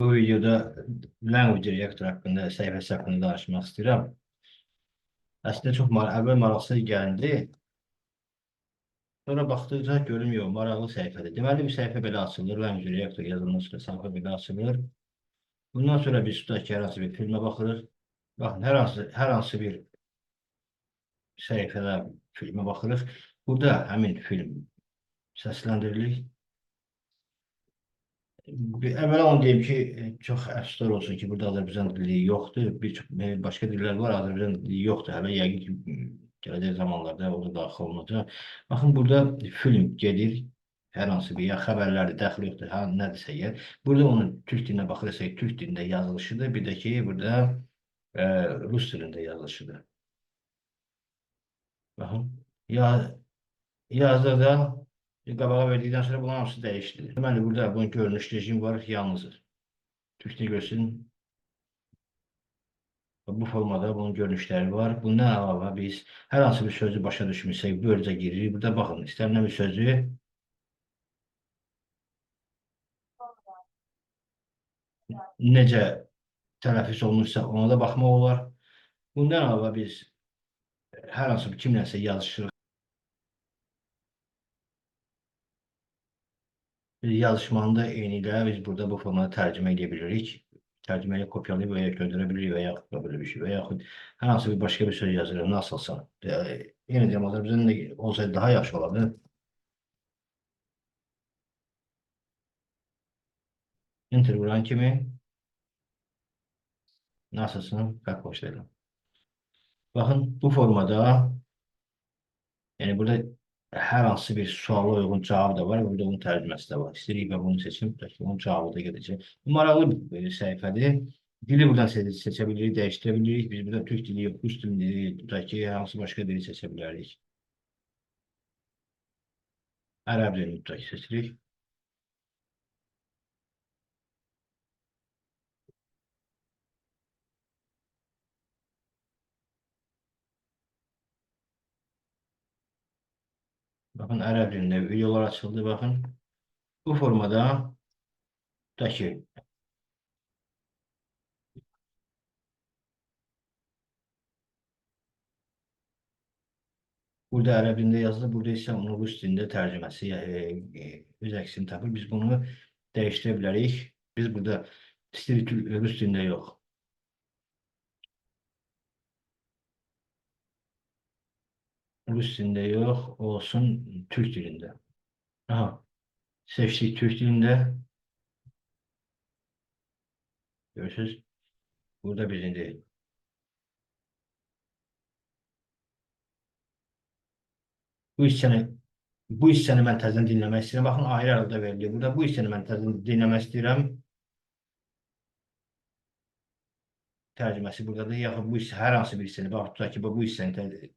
Bu videoda Language Reactor haqqında, səhifəsi haqqında danışmaq istəyirəm. Əslində çox əvvəl maraqsız gəldi. Sonra baxdıqca görüm yox, maraqlı səhifədir. Deməli bir səhifə belə açılır. Language Reactor yazılandan sonra səhifə belə açılır. Bundan sonra biz tutaq ki, hər hansı bir filmə baxırıq. Baxın, hər hansı bir səhifədə filmə baxırıq. Burada həmin film səsləndirilir. Əvvəla onu deyim ki, çox əfsuslar olsun ki, burada Azərbaycan dili yoxdur. Bir çox başqa dillər var, Azərbaycan dili yoxdur. Hələ yəqin ki, gələcək zamanlarda o da daxil olunacaq. Baxın, burada film gedir. Hər hansı bir ya xəbərlərdir, dəxli yoxdur, ha, nədirsə əgər. Burada onun türk dilinə baxırsa, türk dilində yazılışıdır. Bir də ki, burada rus dilində yazılışıdır. Baxın, ya, yazdıqda qabağa verdikdən sonra bunun hamısı dəyişdi. Deməli, burada bunun görünüş rejimi var, yalnız türk dili görsün. Bu formada bunun görünüşləri var. Bundan əlavə biz hər hansı bir sözü başa düşmürsək, Word-ə giririk. Burada baxın, istənilən bir sözü necə tələffüz olunursa ona da baxmaq olar. Bundan əlavə biz hər hansı bir kimləsə yazışırıq. Bir yazışmanı da eynilə biz burada bu formada tərcümə edə bilirik. Tərcümə ilə kopyalayıb və ya göndərə bilirik və yaxud da belə bir şey və yaxud hər hansı bir başqa bir söz yazırıq, nasılsa. Yenə deyirəm, Azərbaycan olsaydı daha yaxşı olardı. Enter vuran kimi nasılsın, fərq başlayalım. Baxın, bu formada, yəni burada hər hansı bir suala uyğun cavab da var, burada onun tərcüməsi də var. İstəyirik və bunu seçim, tutaq ki, onun cavabı da gedəcək. Bu maraqlı bir səhifədir. Dili buradan seçə bilirik, dəyişdirə bilirik. Biz burada türk dili yox, rus dili, tutaq ki, hər hansı başqa dili seçə bilərik. Ərəb dilini tutaq ki, seçirik. Baxın, ərəb dilində videolar açıldı, baxın. Bu formada tutaq ki, burada ərəb dilində yazılır, burada isə onun rus dilində tərcüməsi öz əksini tapır. Biz bunu dəyişdirə bilərik. Biz burada istəyirik rus dilində yox. Rus dilində yox, olsun türk dilində. Aha, seçdik türk dilində. Görürsünüz. Burada biz indi bu hissəni bu hissəni mən təzədən dinləmək istəyirəm. Baxın, ayrı arada veriliyor. Burada bu hissəni mən təzədən dinləmək istəyirəm. Tərcüməsi buradadır. Yaxud bu hissə, hər hansı bir hissəni, bax, tutaq ki, bu hissəni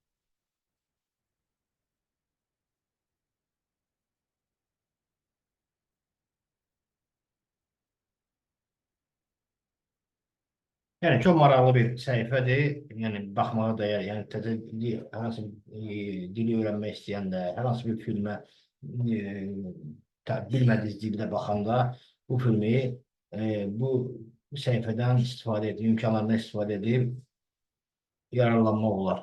Yəni çox maraqlı bir səhifədir. Yəni baxmağa dəyər. Yəni təzə hər hansı bir dili öyrənmək istəyəndə, hər hansı bir filmə bilmədiyiniz dildə baxanda bu filmi bu səhifədən istifadə edib, imkanlardan istifadə edib yararlanmaq olar.